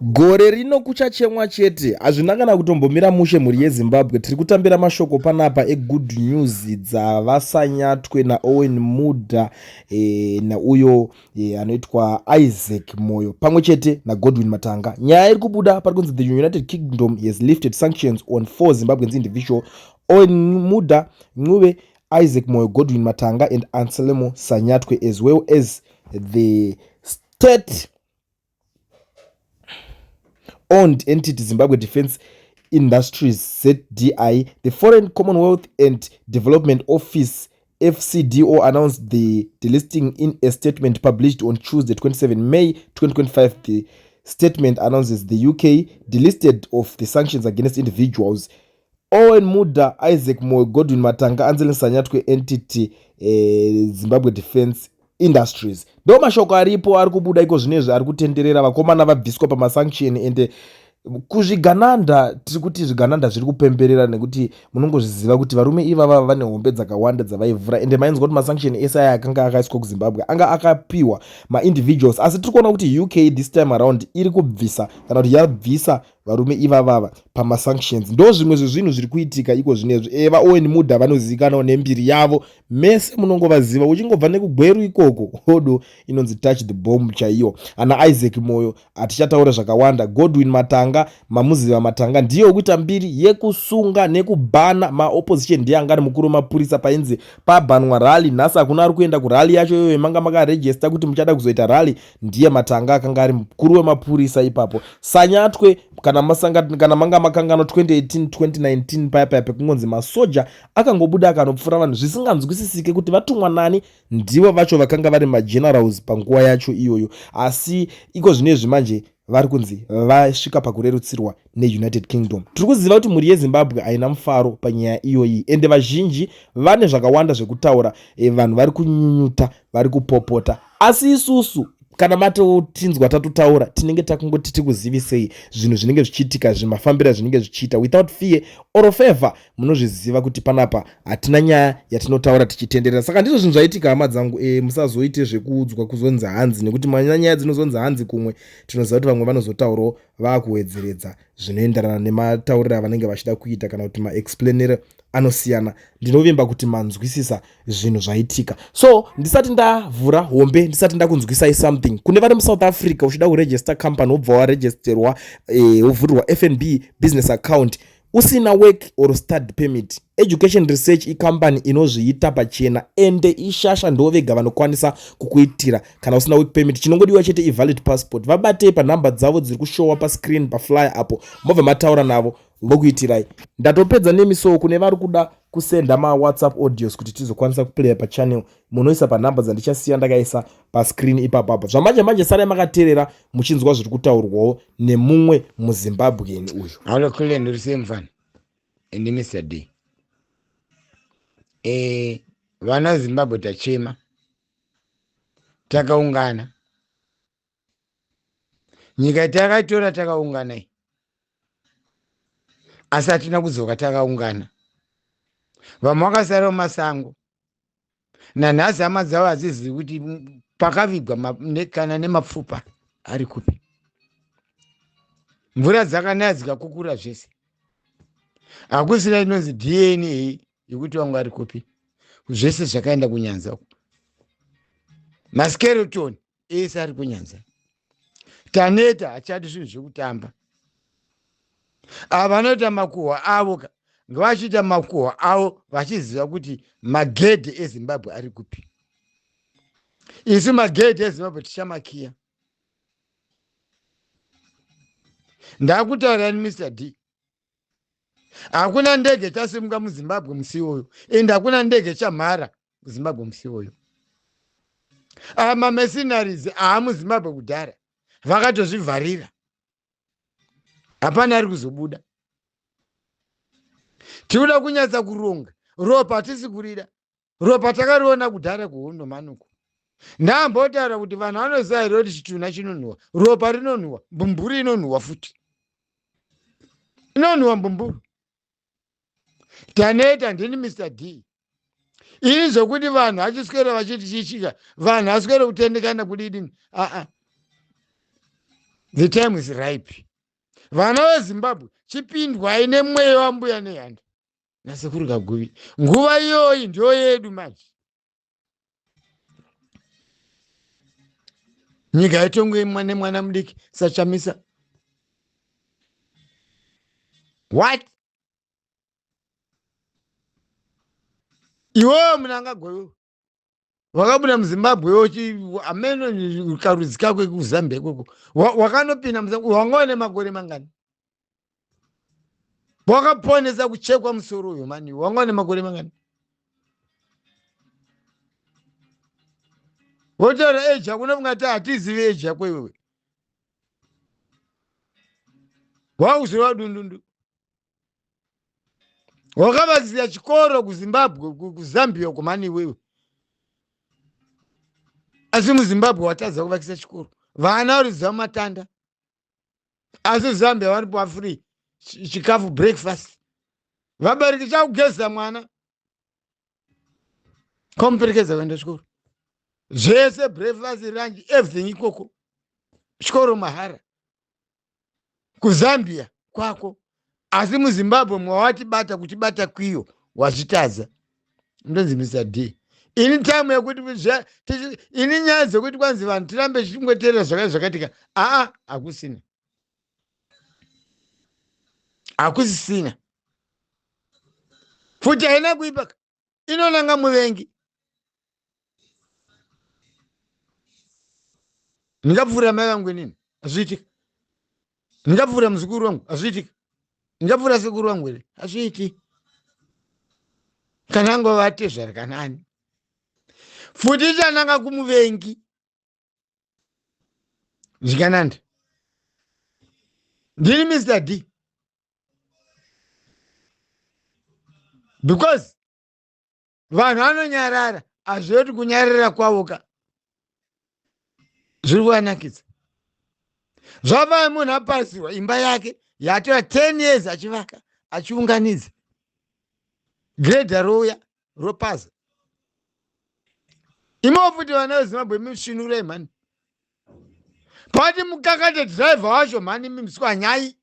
Gore rino kuchachemwa chete, hazvina kana kutombomira mushe mhuri yeZimbabwe. Tiri kutambira mashoko panapa egood news dzavaSanyatwe naOwen Mudha e, nauyo e, anoitwa Isaac Moyo pamwe chete naGodwin Matanga. Nyaya iri kubuda pari kunzi the United Kingdom has lifted sanctions on four Zimbabweans individual Owen Mudha, Ncube, Isaac Moyo, Godwin Matanga and Anselmo Sanyatwe as well as the state owned entity Zimbabwe Defense Industries ZDI, the Foreign Commonwealth and Development Office FCDO announced the delisting in a statement published on Tuesday 27 May 2025. The statement announces the UK delisted of the sanctions against individuals Owen Muda, Isaac Moyo, Godwin Matanga, Anselin Sanyatwe entity Zimbabwe Defense Industries. Ndo mashoko aripo ari kubuda iko zvinezvi ari kutenderera vakomana vabviswa pamasanction ende kuzvigananda tiri kuti zvigananda zviri kupemberera nekuti munongozviziva kuti varume ivava vane hombe dzakawanda dzavaivhura ende mainzwa kuti masanction ese aya akanga akaiswa kuZimbabwe anga akapiwa maindividuals asi tiri kuona kuti UK this time around iri kubvisa kana kuti yabvisa varume ivavava pamasanctions. Ndo zvimwe zvezvinhu zviri kuitika iko zvinezvi. E, vaOwen Mudha vanozivikanwa nembiri yavo, mese munongovaziva uchingobva nekuGweru ikoko, hodo inonzi touch the bomb chaiyo. Ana Isaac Moyo hatichataura zvakawanda. Godwin Matanga mamuziva, Matanga ndiye wekuita mbiri yekusunga nekubhana maopposition, ndiye anga ari mukuru wemapurisa painzi pabhanwa rally. Nhasi hakuna ari kuenda kurally yacho iyoyo manga makarejista kuti muchada kuzoita rally, ndiye Matanga akanga ari mukuru wemapurisa ipapo. Sanyatwe kana masanga, kana manga makangano 2018 2019 paya paya pekungonzi masoja akangobuda akanopfura vanhu zvisinganzwisisike kuti vatumwa nani, ndivo vacho vakanga vari magenerals panguva yacho iyoyo. Asi iko zvinezvi manje vari kunzi vasvika pakurerutsirwa neUnited Kingdom. Tiri kuziva kuti mhuri yeZimbabwe haina mufaro panyaya iyoyi ende vazhinji vane zvakawanda zvekutaura. Vanhu vari kunyunyuta, vari kupopota, asi isusu kana matotinzwa tatotaura tinenge takungoti tikuzivisei zvinhu zvinenge zvichiitika, zvimafambira zvinenge zvichiita without fear or favor. Munozviziva kuti panapa hatina nyaya yatinotaura tichitenderera. Saka ndizvo zvinhu zvaitika, hama dzangu. Musazoite zvekuudzwa kuzonzi hanzi, nekuti manya nyaya dzinozonzi hanzi kumwe tinoziva kuti vamwe vanozotaurawo vaakuwedzeredza zvinoenderana nematauriro avanenge vachida kuita kana kuti maexplainero anosiyana. Ndinovimba kuti manzwisisa zvinhu zvaitika. So ndisati ndavhura hombe, ndisati ndakunzwisai something, kune vari muSouth Africa uchida kuregister company, wobva waregisterwa, wovhurirwa FNB business account usina work or study permit, Education Research icompany inozviita pachena ende ishasha, ndo vega vanokwanisa kukuitira kana usina work permit. Chinongodiwa chete ivalid passport. Vabatei panhamba dzavo dziri kushowa pascreen paflyer apo, mobva mataura navo vokuitirai. Ndatopedza nemisowo. Kune vari kuda kusenda maWhatsApp audios kuti tizokwanisa kuplaya pachannel, munoisa panhamba dzandichasiya ndakaisa pascreen ipapo apo. Zvamanje manje sarai makateerera muchinzwa zviri kutaurwawo nemumwe muZimbabwean uyu. Hello, Kullen, uri sei mufana? Ndi Mr. D. Vana Zimbabwe tachema. Takaungana. Nyika takaitora takaungana iyi. Asi hatina kudzoka takaungana. Vamwe vakasara mumasango. Nanhasi hama dzavo hadzizivi kuti pakavigwa kana nemapfupa ari kupi. Mvura dzakanaya dzikakukura zvese. Hakusina inonzi DNA yekuti vangu ari kupi. Zvese zvakaenda kunyanza uko. Maskeleton ese ari kunyanza. Taneta, hachadi zvinhu zvekutamba. Ava vanoita makuhwa avo ka, ngavachiita makuhwa avo vachiziva kuti magedhe eZimbabwe ari kupi. Isu magedhe eZimbabwe tichamakiya. Ndakutaurani Mr D, hakuna ndege chasimuka muZimbabwe musi iwoyo, ende hakuna ndege chamhara muZimbabwe musi iwoyo. Aya mamercenaries aamuZimbabwe kudhara vakatozvivharira, hapana ari kuzobuda. Tikuda kunyatsa kuronga ropa, hatisi kurida ropa, takariona kudhara kuhondo manuko. Ndambotaura kuti vanhu vanoziva here kuti chitunha chinonhuhwa, ropa rinonhuhwa, mbumburu inonhuhwa futi, inonhuhwa mbumburu. Taneta. Ndini Mr D. Ini zvokuti vanhu vachiswera vachiti chichika, vanhu vaswere kutendekana kudidini, aa. The time is ripe. Vana veZimbabwe, chipindwai nemweya wambuya nehanda nasekuru Kaguvi. Nguva iyoyi ndiyo yedu manje. Nyika yatongwe nemwana mudiki saChamisa. What? Iwewe Mnangagwa iwewe wakabuda muZimbabwe ameno karudzi kako ekuzambia ikoko, wakanopinda muZimbabwe wanga une makore mangani? Wakaponesa kuchekwa musoro uyo mani, wanga une makore mangani? Wotaura age yako, unofunga kuti hatizivi age yako iwewe? Wakuzorova dundundu. Wakavakisira chikoro kuZimbabwe, kuZambia uko mani iwewe, asi muZimbabwe watadza kuvakisa chikoro. Vana variziva matanda, asi Zambia vari pafree chikafu, breakfast. Vabereki chakugeza mwana komuperekedza kuenda chikoro, zvese, breakfast, lunch, everything ikoko, chikoro mahara kuZambia kwako. Asi muZimbabwe mwawatibata kutibata kwiyo wazvitadza. Ndonzi Mr D. Ini time yekuti ini nyaya dzekuti kwanzi vanhu tirambe tichingoteerera zvakati zvakaitika, aa, hakusina, hakusisina. Futi haina kuipa, inonanga muvengi. Ndingapfuura mai vangu inini? Hazviitika. Ndingapfuura muzukuru wangu? Hazviitika. Ndingapfuura sekuru wangu here? Hazviiti. Kana angova tezvara kana ani, futi ichananga kumuvengi. Zvikananda, ndini Mr D, because vanhu vanonyarara, hazvive kuti kunyarara kwavo ka zviri kuvanakidza. Zvava munhu apasirwa imba yake yatora 10 years achivaka, achiunganidza, gredha rouya ropaza. Imowo futi vana veZimbabwe, misvinurei mhani, pati mukakate dhiraivha wacho mhani, mimiswanyai.